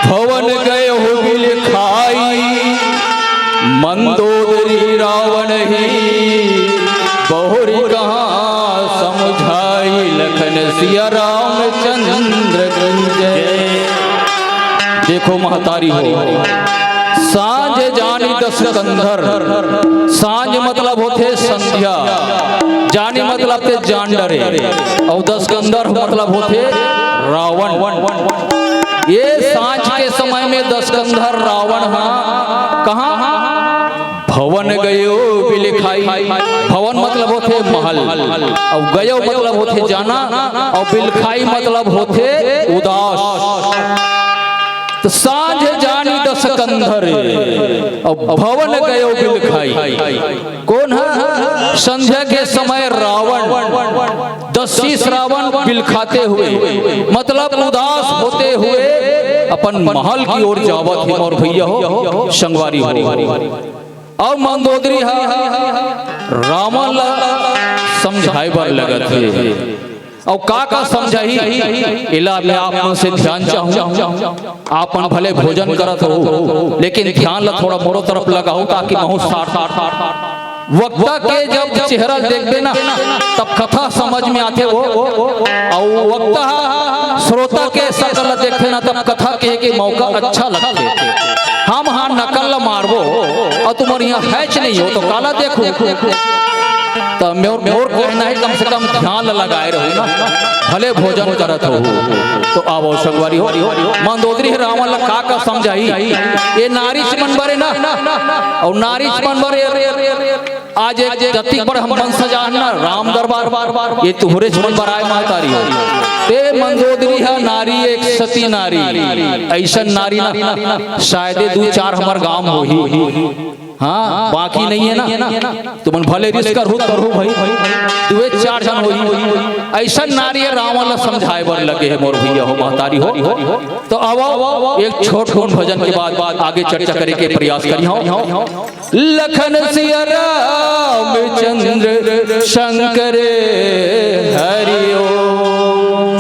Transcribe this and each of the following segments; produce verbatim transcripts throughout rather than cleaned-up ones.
भवन गयो बिलखाई, मंदोदरी रावण ही, बहुरि कहा समुझाई, लखन सिया रामचंद्र की जय। देखो महतारी हो, सांझ जानी दस कंधर, सांझ मतलब होथे संध्या, जानी मतलब ते जान डरे, अउ दस कंधर मतलब होथे रावण। ये सांझ के समय में दस कंधर रावण हा कहाँ? भवन गयो बिलखाई। भवन मतलब होथे महल, अउ गयो मतलब होथे जाना, अउ बिलखाई मतलब होथे उदास। तो सांझ जानी दस कंधर, अउ भवन गयो बिलखाई। कोन ह? संध्या के समय रावण, दसी रावण बिलखाते हुए, मतलब उदास होते हुए अपन महल की ओर जावत हे मोर भैया हो, संगवारी हो। अउ मंदोदरी ह रावण ला समझाए बर लगत हे। अउ का का समझाही, एला मैं आप मन से ध्यान चाहूं। आप मन भले भोजन करत हो, लेकिन ध्यान ला थोड़ा मोरो तरफ लगाओ, ताकि महू सार वक्ता के जब चेहरा देखबे ना, तब कथा समझ में आथे वो, अउ वक्ता श्रोता के शकल देखथे ना, तब कथा कहे के मौका अच्छा लगथे। हम हा नकल ला मारबो, अउ तुम्हर इहाँ हैच नहीं हो, तो काला देखो। त मोर, मोर कहना हे, कम से कम ध्यान ला लगाए रहो ना, भले भोजन करत हो। तो आवो संगवारी हो, मंदोदरी ह रावण ला का का समझाही, ये नारीच मन बरे ना, अउ नारीच मन बरे आज एक जतिक बड़ हम मन सजाहन ना राम दरबार, ये तुहरेच मन बर आए महतारी हो। ते मंदोदरी ह नारी, एक सती नारी, अइसन नारी ना शायदे दू चार हमर गांव म होही। हाँ, बाकी नहीं हे ना, तुमन भले रिस करहू, करहू भाई, दुए चार झन होही। अइसन नारी ह रावण ला समझाए बर लगे हे मोर भैया हो, महतारी हो। तो आवो, एक छोट कुन भजन के बाद आगे चर्चा करे के प्रयास करिहौं। लखन सिया रामचंद्र शंकर हरि ओम।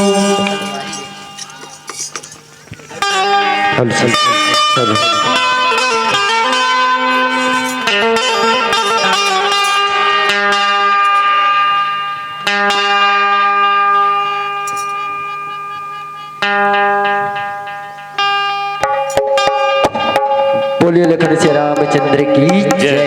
बोलिए लखन सिया रामचंद्र की जय।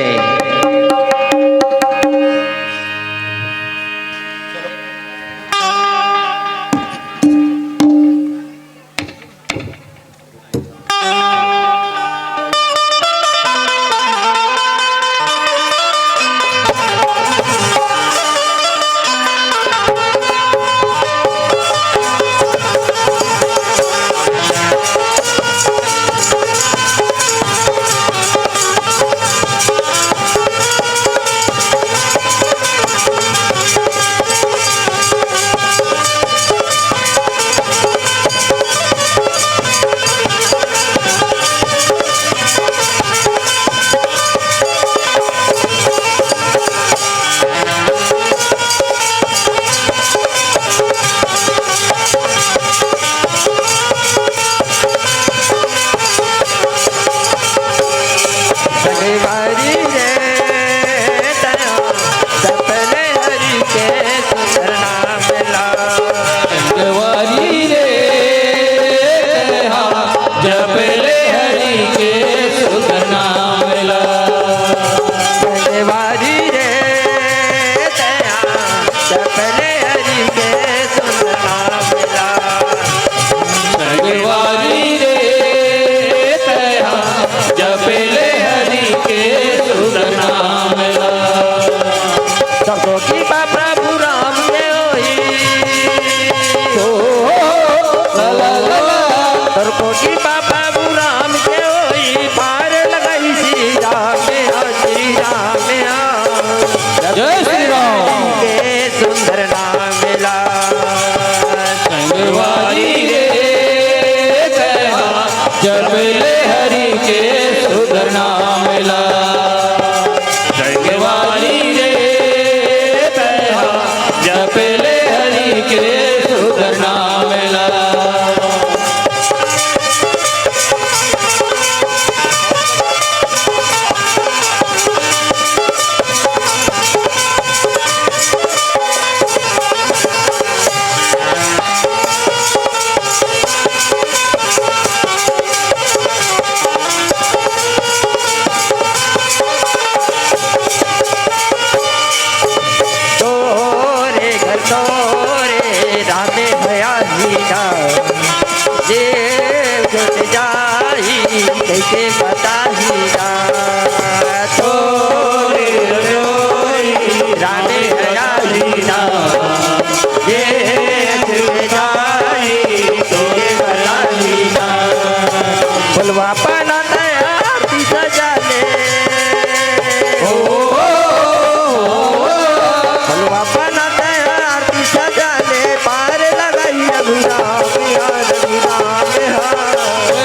नाम ला। तोरे घर तोरे रामे भया ही ना, जे जुट जाई कैसे बताही ना। तोरे घर तोरे रामे भया ही ना, ये दिल जाई तोरे बलाही ना। बोलवा पाना तैयार तू सजा ले। ओ, ओ, ओ, ओ, ओ। बोलवा पाना तैयार तू सजा ले। पार लगाई रघुराम, या रघुराम, हा।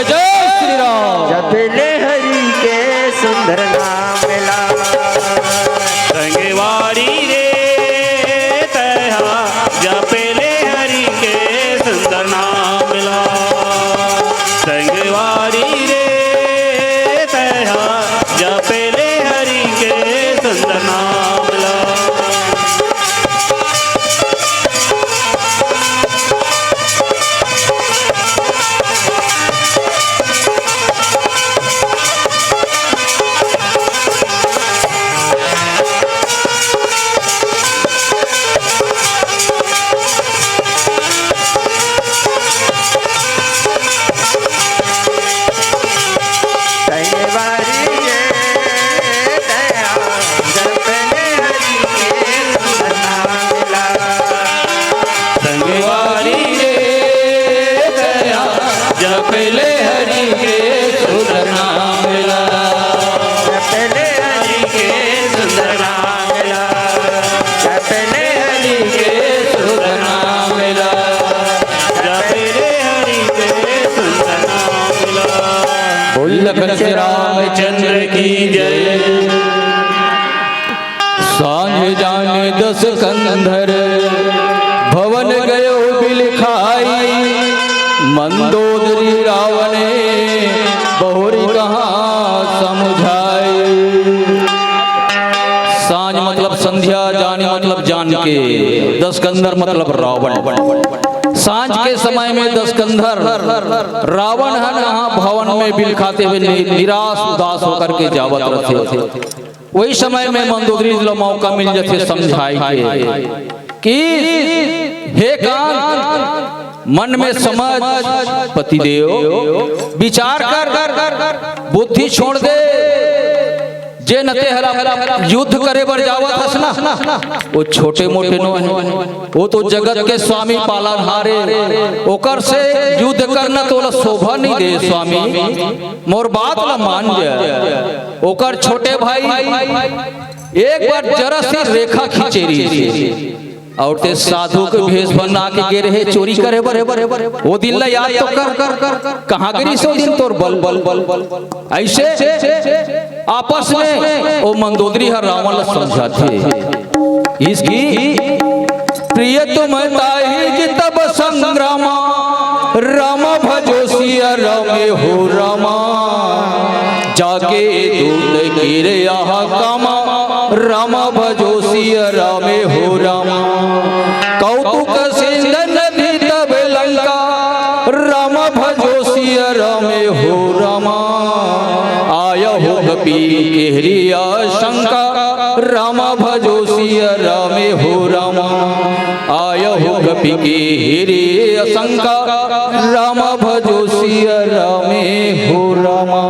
जय श्री राम। जपले हरि के सुंदर नाम ला। संगवारी रे तैहा जपले हरि के सुंदर नाम ला। संगवारी रे तैहा जपले हरि के सुंदर नाम ला। संगवारी रे तैहा जपले हरि के सुंदर नाम ला। जपले हरि के सुंदर नाम ला। जपले हरि के सुंदर नाम ला। जपले हरि के सुंदर नाम ला। बोल लखन श्री रामचंद्र की जय। सांझ जाने दस कंधर भवन गयो बिलखाई, मंदोदरी रावणे बहुरी कहाँ समुझाई। सांझ मतलब संध्या, जाने मतलब जान के, दस कंधर मतलब रावण। सांझ के समय में दस कंधर रावण ह कहाँ भवन में बिलखाते हुए नि-, निराश उदास होकर के जावत रहते। वही समय में मंदोदरी ल मौका मिल जाथे समझाए के कि हे कांत, मन में समझ, पतिदेव, विचार कर, बुद्धि छोड़ दे। जे नते हला युद्ध करे बर जावत हस ना, वो छोटे मोटे नो हे, वो तो जगत के स्वामी पालनहारे, ओकर से युद्ध करना तोला शोभा नहीं दे स्वामी। मोर बात ला मान जा। ओकर छोटे भाई एक बार जरा सी रेखा खींचे रहिस हे, अउ ते साधु के भेष बना के गे रहे चोरी करे बर। ओ दिन ला याद तो कर, कहाँ गे रहिस ओ दिन तोर बल? अइसे आपस में ओ मंदोदरी ह रावण ला समझाथे। इसकी प्रिय तुम ताहि जितब संग्रामा, राम भजो सिया रामे हो रामा। जाके दूत केरे यह कामा, राम भजो सिया रामे हो रामा। कौतुक सिंधन नदी तब लंका, राम भजो सिया रामे हो रामा। आयहु कपि केहरी आशंका, राम भजो सिया रामे हो रामा। आयहु कपि केहरी आशंका, राम भजो सिया रामे हो रामा।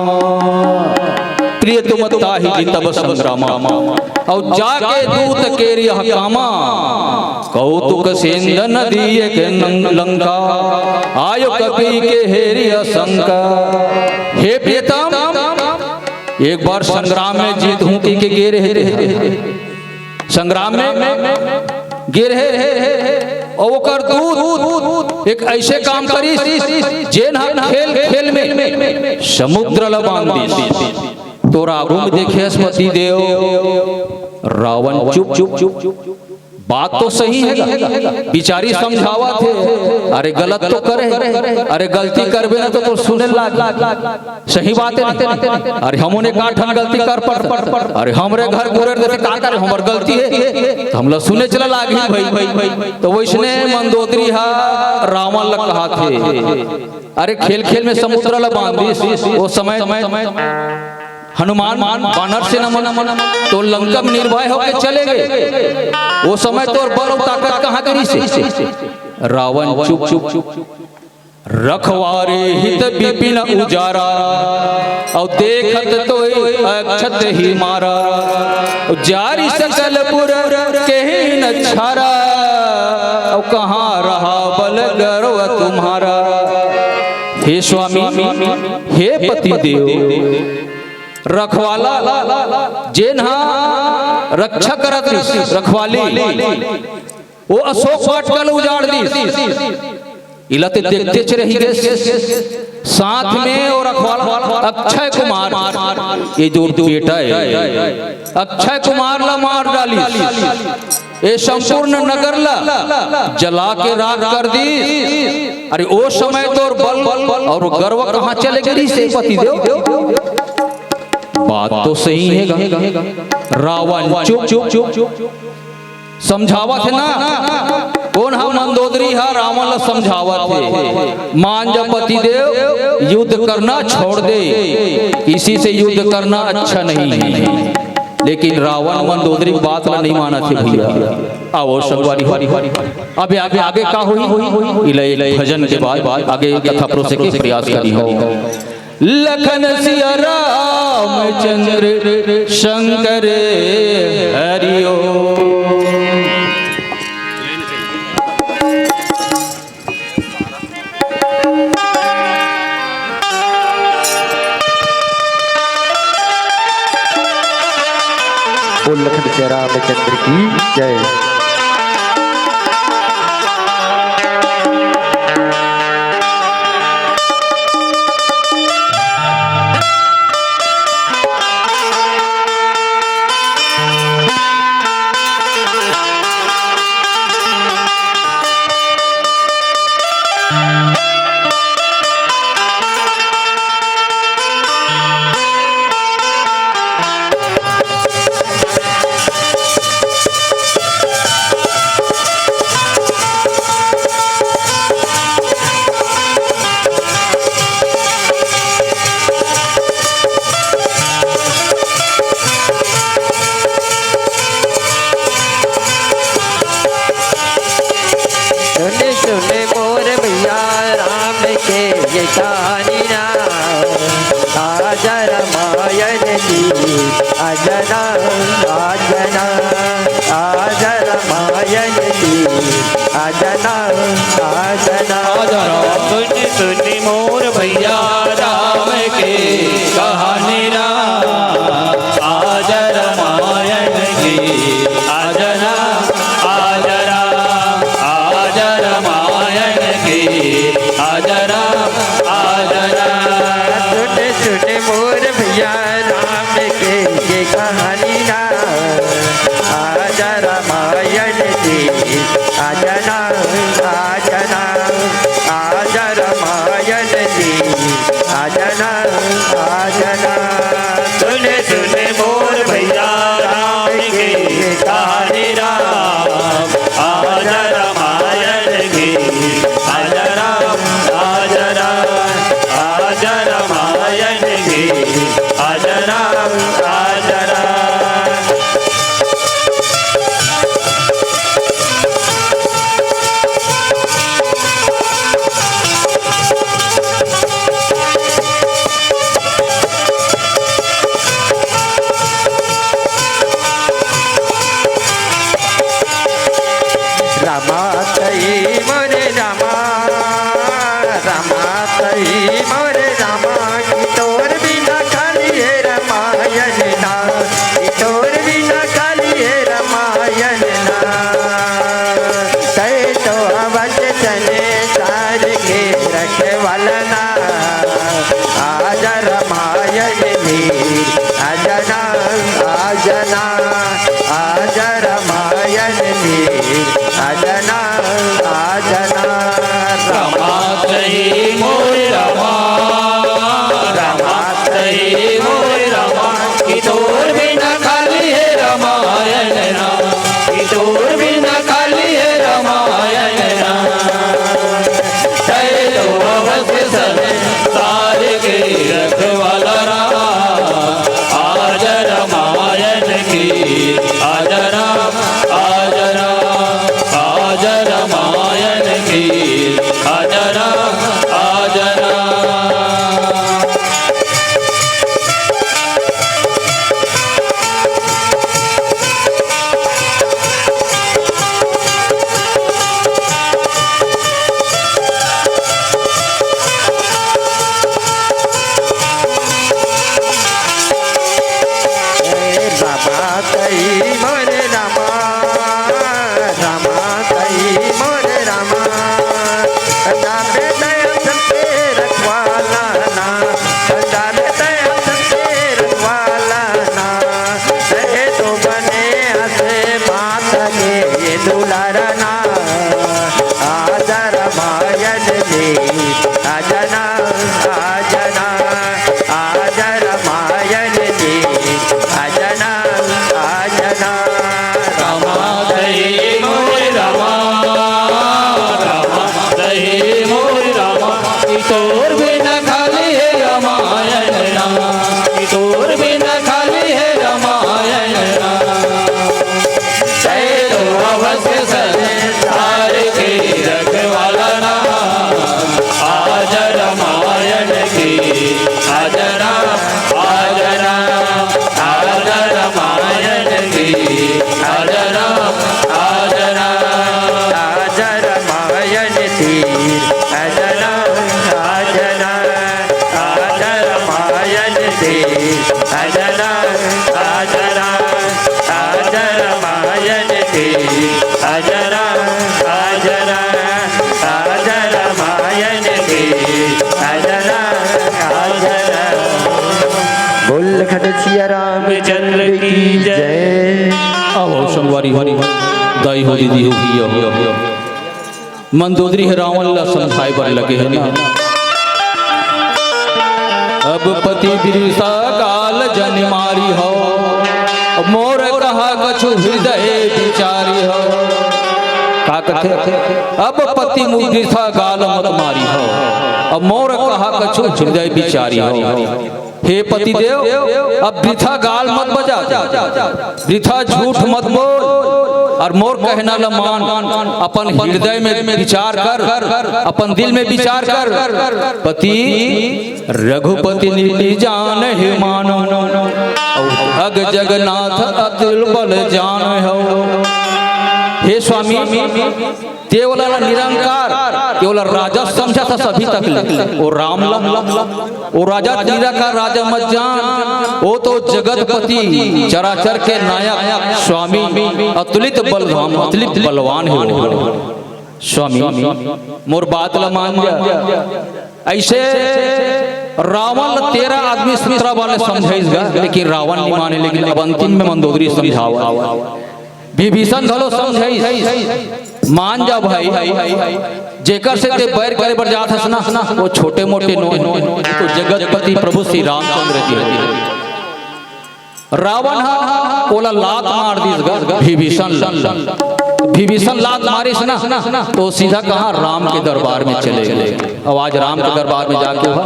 प्रिय तुम ताहि जितब संग्रामा। अउ जाके दूत केरे यह कामा, कौतुक सिंधन नदी एक नं-, लंका, आयो कपि केहरी आशंका। हे प्रियतम, एक बार संग्राम में जीत हूँ कहि के गे रहे, संग्राम में गे रहे, अउ ओकर दूत एक अइसे काम करिस, जेन ह खेल खेल में समुद्र ल बांध दिस। तोर आगू में देखे हस पति देव, रावण चुप चुप चुप, बात तो सही हे गा, बिचारी समझावत हे, अरे गलत तो करे, अरे गलती करबे ना तो, तो सुने लाग। सही बात हे ना? अरे हमन एकाठन गलती कर पड़त, अरे हमरे घर गुरेर देथे का करे, हमर गलती हे, त हमला सुनेच ला लागही भाई। त वइसने मंदोदरी ह रावण ल कहाथे, अरे खेल खेल में समुद्र ल बांध दिस। ओ समय हनुमान बानर सेना मन तो लंका में निर्भय होके चले गे। ओ समय तोर बल अउ ताकत कहाँ के रहिसे? रावण चुप चुप। रखवारे हित बिपिन उजारा, अउ देखत तोय अक्षत ही मारा। अउ जारि सकल पुर केहि न छारा, अउ कहाँ रहा बल गर्व तुम्हारा। हे स्वामी, हे पति देव, रखवाला जेन ह रक्षा करत रिहिस, रखवाली, ओ अशोक वाटिका ल उजाड़ दिस। इला ते देखतेच रहि गेस। साथ में ओ रखवाला अक्षय कुमार, ये जो बेटा हे, अक्षय कुमार ला मार डालिस। ए संपूर्ण नगर ला जला के राख कर दिस। अरे ओ समय तोर बल अउ गर्व कहाँ चले गे रिहिसे पति देव? बात तो सही हे गा। रावण चुप चुप। समझावत हे ना, कोन ह? मंदोदरी ह रावण ल समझावत हे, मान जा पति देव, युद्ध करना छोड़ दे, किसी से युद्ध करना अच्छा नहीं है। लेकिन रावण मंदोदरी के बात ल नहीं मानत हे भैया। आओ संगवारी हो, अब आगे, आगे का होही? इला एक भजन के बाद आगे कथा परोसे के प्रयास करिहौं। लखन सिया रामचंद्र शंकर हरि ओम। बोल लखन सिया रामचंद्र की जय। सुन सुन मोर भैया राम के ये कहानी ना, आजा रामायण की, आजा ना, आजा ना, आजा रामायण की, आजा ना, आजा ना। आजा राम। सुन सुन मोर भैया राम के कहानी ना, आजा रामायण की, आजा ना, आजा राम, आजा रामायण की, आजा राम, आजा राम। सुन सुन मोर भैया राम के ये कहानी ना, आजा रामायण की, आजा ना, आजा ना, आजा रामायण की, आजा ना, आजा ना। सुन सुन मोर भैया राम के कहानी राम, आजा रामायण की, आजा राम, आजा राम, आजा रामायण की, आजा राम, आजा राम। रामा तई मोरे रामा, रामा तई मोरे रामा, कि तोर बिना खाली हे रामायण ना, कि तोर बिना खाली हे रामायण ना। तै तो अवच संसार के रखवाला ना, आजा रामायण में, आजा ना, आजा ना, आजा रामायण में, अजरा, अजरा, अजरा मायन के। अजरा, अजरा, अजरा मायन के। अजरा, अजरा। बोल लखन सिया रामचंद्र की जय। आओ संगवारी हो, दाई हो, दीदी हो, भैया हो। मंदोदरी ह रावण ला समझाए बर लगे हे ना। अब पति बिरसा गाल जनि मारिहव, मोर कहा कछु हृदय बिचारिहव। का कथे? अब पति बिरसा गाल मत मारिहव, अब मोर कहा कछु हृदय बिचारिहव। हे पतिदेव, अब वृथा गाल मत बजा, वृथा झूठ मत बोल, अउ मोर कहना ल मान, अपन हृदय में विचार कर, अपन दिल में विचार कर। पति रघुपति नीति जानहि मानहु, अउ भग जगन्नाथ अतुल बल जानहु। हे स्वामी, तें ओला निरंकार, तें ओला राजा समझथस अभी तक ले। ओ राम ला, ओ राजा निरंकार राजा मत जान, ओ तो जगतपति, चराचर के नायक, स्वामी, अतुलित बलधाम, अतुलित बलवान हे ओ। स्वामी, मोर बात ला मान जा। अइसे रावण ला तेरा आदमी सतरा बार ले समझाइस गा, लेकिन रावण नइ माने, लेकिन अब अंतिम में मंदोदरी समझावत हे। विभीषण घलो समझाइस, मान जा भाई, जेकर से तें बैर करे बर जात हस ना, ओ छोटे मोटे नोहे, ओ तो जगतपति प्रभु श्री रामचंद्र जी हे। रावण ह ओला लात मार दिस गा, विभीषण ला। विभीषण लात मारिस ना, तो सीधा कहाँ? राम के दरबार में चले गे। अब आज राम के दरबार में जाके ओ ह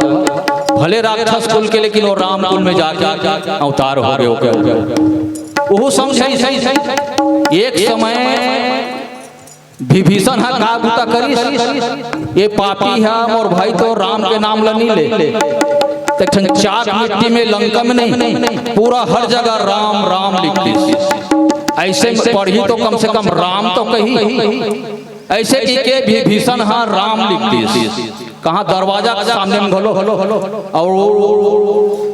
भले राक्षस कुल के, लेकिन ओ राम कुल में जाके अवतार हो गे, हो गे, हो गे। ओहू समझाइस। एक समय विभीषण ह का बूता करिस? ये पापी ह, मोर भाई तो राम के नाम ल नइ ले। त एक ठन चाक मिट्टी में लंका में नहीं, पूरा हर जगह राम, राम लिख दिस। अइसे में पढ़ही तो कम से कम राम तो कही। अइसे कहिके विभीषण ह राम लिख दिस। कहाँ? दरवाजा के सामने में घलो, अउ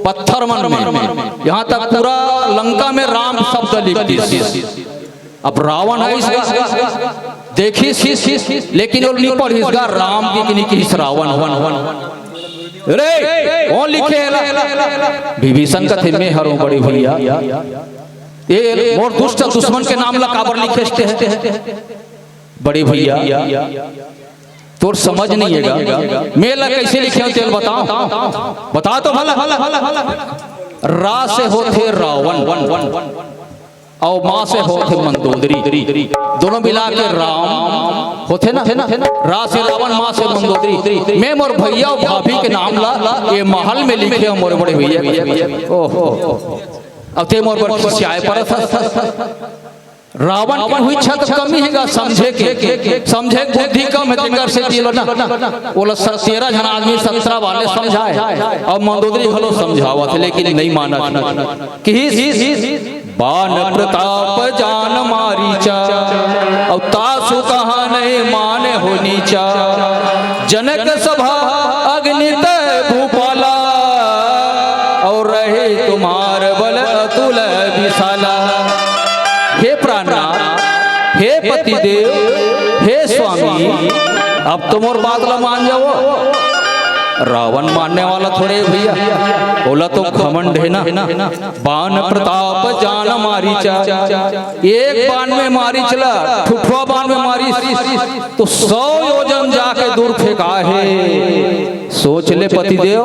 पत्थर मन में, यहाँ तक पूरा लंका में राम शब्द लिख दिस। अब रावण ह अइस गा, देखिस, लेकिन ओला नइ पढ़िस गा, राम के कि नइ किहिस रावण। रे, कोन लिखे एला? विभीषण कथे, मैं हरों बड़े भैया। ये मोर दुष्ट दुश्मन के नाम ला काबर लिखेस तें? बड़े भैया, तोर समझ नइ हे गा। मैं एला कइसे लिखे हँव, तेला बतावँ। बता तो भला। रा से होथे रावण, अउ मा से होथे मंदोदरी। दोनों मिला के राम होथे ना। रा से रावण, मा से मंदोदरी। मैं मोर भैया अउ भाभी के नाम ला ये महल में लिखे हँव, मोर बड़े भैया। ओहो, अब तें मोर बर खिसियाए परत हस। रावण के उही छत कमी हे गा समझे के, समझे के बुद्धि कम हे, तेकर सेती ओला ना, ओला स-, तेरा झन आदमी सतरा बार ले समझाए, अउ मंदोदरी घलो समझावत हे, लेकिन नइ मानत हे। किहिस, बान प्रताप जान मारीचा, अउ तासु कहा नहीं माने हो नीचा। जनक सभा अगणित भूपाला, अउ रहे तुम्हार बल अतुल विशाला। हे प्राणनाथ, हे पतिदेव, हे स्वामी, अब तो मोर बात ला मान जावव। रावण मानने वाला थोड़े भैया, ओला तो घमंड हे ना। बान प्रताप जान मारीचा, एक बान में मारीच ला, ठुठवा बान में मारिस, तो सौ योजन जाके दूर फेंकाहे। सोच ले पतिदेव,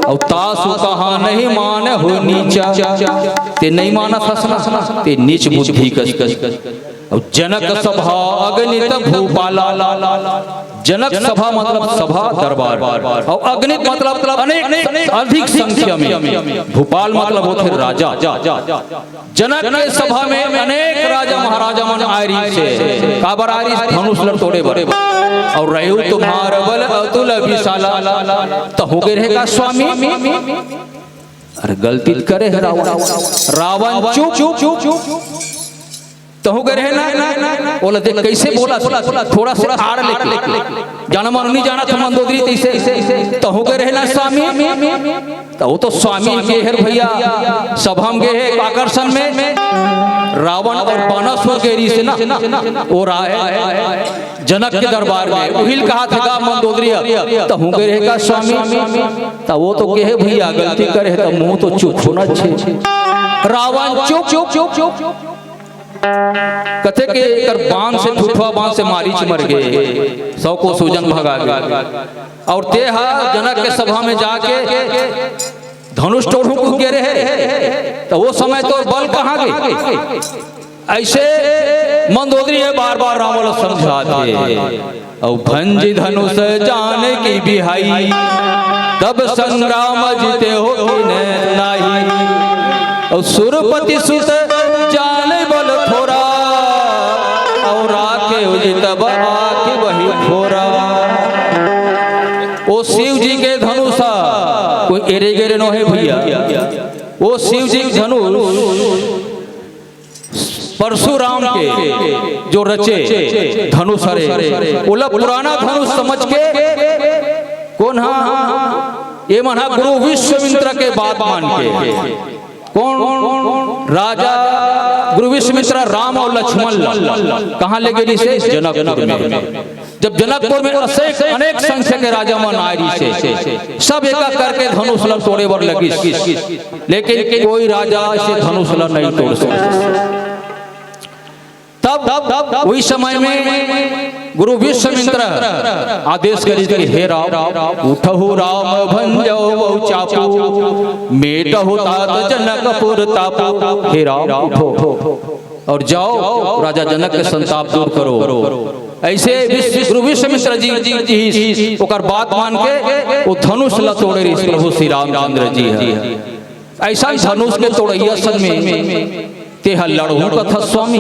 अउ तासु कहा नहीं माने हो नीचा। तें नइ मानत हस ना, तें नीच बुद्धि कस। अउ जनक सभा अगणित भूपाला। जनक सभा मतलब सभा, दरबार, अउ अगणित मतलब अनेक, अधिक संख्या में। भूपाल मतलब होथे राजा। जनक के सभा में अनेक राजा महाराजा मन आए रहिस हे। काबर आए रहिस? धनुष ल तोड़े बर। अउ रहे तुम्हार बल अतुल विशाला, त हो गे रहे का स्वामी? अरे गलती त करे हे रावण। रावण चुप, चुप, चुप, चुप। तहूँ गे रहे ना, ओला देख कइसे बोलथे, थोड़ा से आड़ लेके। जाना मानो नहीं जाना था मंदोदरी तइसे, तहूँ गे रहे ना स्वामी। त ओ तो स्वामी गे हे रे भइया, सभा म गे हे, आकर्षण में रावण अउ बानासुर गे रिहिसे ना, ओ राय जनक के दरबार में, उही ल कहाथे गा मंदोदरी ह, तहूँ गे रहे का स्वामी? त ओ तो कहे भइया गलती करे हे, त महूँ तो चुप होना छे। रावण चुप, चुप, चुप, चुप। कथे के एकर बाण से, ठुठवा बाण से मारीच मर गे, सौ कोस ओजन भगा गे। अउ तेहा जनक के सभा में जाके धनुष टोड़हूँ कहि गे रहे, त ओ समय तोर बल कहाँ गे? अइसे मंदोदरी ह बार-बार रावण ल समझाथे। अउ भंजि धनुष जानकि बिहाई, तब संग्राम जितेउ कीन्हे नाई। अउ सुरपति सुत जान बल थोरा, अउ राखेउ जितब आँखि बही फोरा। ओ शिव जी के धनुष ह, कोई एरे गेरे नोहे भइया। ओ शिव जी के धनुष परशुराम के जो रचे धनुष हरे, ओला पुराना धनुष समझ के कोन हा, ये मन हा गुरु विश्वामित्र के बात मान के, कोन राजा गुरु विश्वामित्र राम अउ लक्ष्मण ला कहाँ ले गे रिहिसे? जनकपुर में। जब जनकपुर में असेक अनेक संख्या के राजा मन आए रिहिसे, सब एक एक करके धनुष ला तोड़े बर लगिस, लेकिन कोई राजा अइसे धनुष ला नहीं तोड़ सके। तब उही समय में गुरु विश्वामित्र आदेश करिस कि हे राम, उठहु राम भंजउ बहु चापू, मेटहु तात जनकपुर तापू। हे राम, उठो अउ जाओ, राजा जनक के संताप दूर करो। अइसे विश्व-, गुरु विश्वामित्र जी, जी, जी ओकर बात मान के ओ धनुष ला तोड़े रिहिस प्रभु श्री रामचंद्र जी ह। अइसन धनुष के तोड़इया संग में तेहा लड़हूँ कथस स्वामी,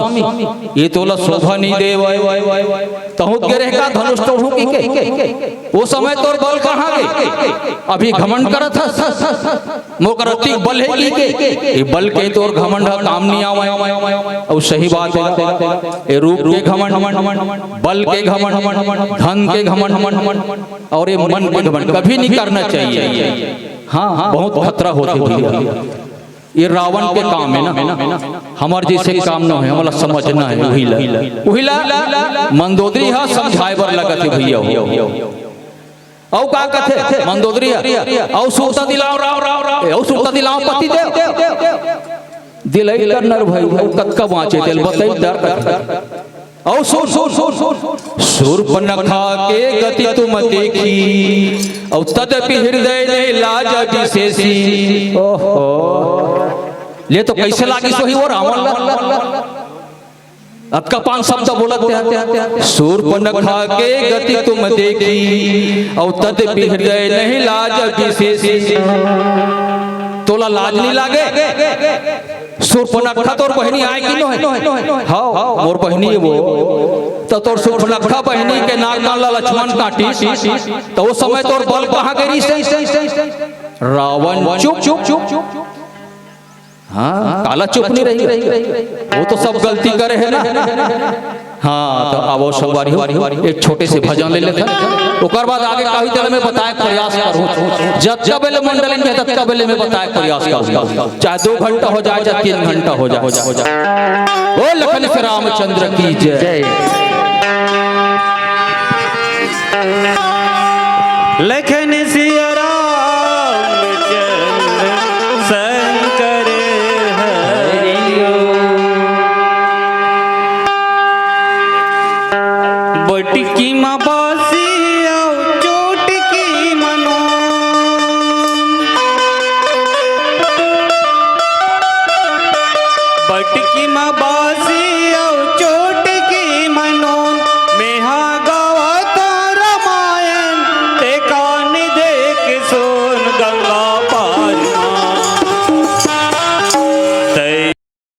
ये तोला शोभा नइ देवय। तहूँ गे रहे का धनुष तोड़हूँ कहिके? ओ समय तोर बल कहाँ गे? अभी घमंड करत हस, मोर करा अतिक बल हे कहिके। ये बल के तोर घमंड ह काम नइ आवय। अउ सही बात हे, ये रूप के घमंड, बल के घमंड, धन के घमंड अउ ये मन के घमंड कभी नइ करना चाहिए। हाँ, बहुत खतरा होथे भइया। ये रावण के काम हे ना, हमर जइसे काम नोहे, हमला समझना हे उही ला। उही ला मंदोदरी ह समझाए बर लगत हे भइया हो। अउ का कथे मंदोदरी ह? अउ सुरता दिलाव राव, राव, राव, अउ सुरता दिलाव पति देव। दिलई कर नर भई, अउ कतका बाँचे तेल बतई डर कथे। अउ सुन, सुन, सुन, सुन, सुन। शूर्पणखा के गति तुम देखी, अउ तदपि हृदय नहीं लाज बिसेसी। ओहो। ले तो कइसे लागिस होही ओ रावण ला? अतका पान शब्द बोलत हे। शूर्पणखा के गति तुम देखी, अउ तदपि हृदय नहीं लाज बिसेसी। तोला लाज नइ लागे? शूर्पणखा तोर बहिनी आय कि नोहे? हव, मोर बहिनी हे वो। त तोर शूर्पणखा बहिनी के नाक कान ला लक्ष्मण काटिस, त ओ समय तोर बल कहाँ गे रिहिसे? रावण चुप, चुप, चुप, चुप। हाँ, काला चुप नइ रही। वो तो सब गलती करे हे ना। हाँ, त आवव संगवारी हो, एक छोटे से भजन ले लेथन। ओकर बाद आगे का होही तेला मैं बताए के प्रयास करहूँ। जतका बेले मंडली में हे, ततका बेले मैं बताए के प्रयास करहूँ। चाहे दो घंटा हो जाए, चाहे तीन घंटा हो जाए। बोल लखन श्री रामचंद्र की जय। लेकिन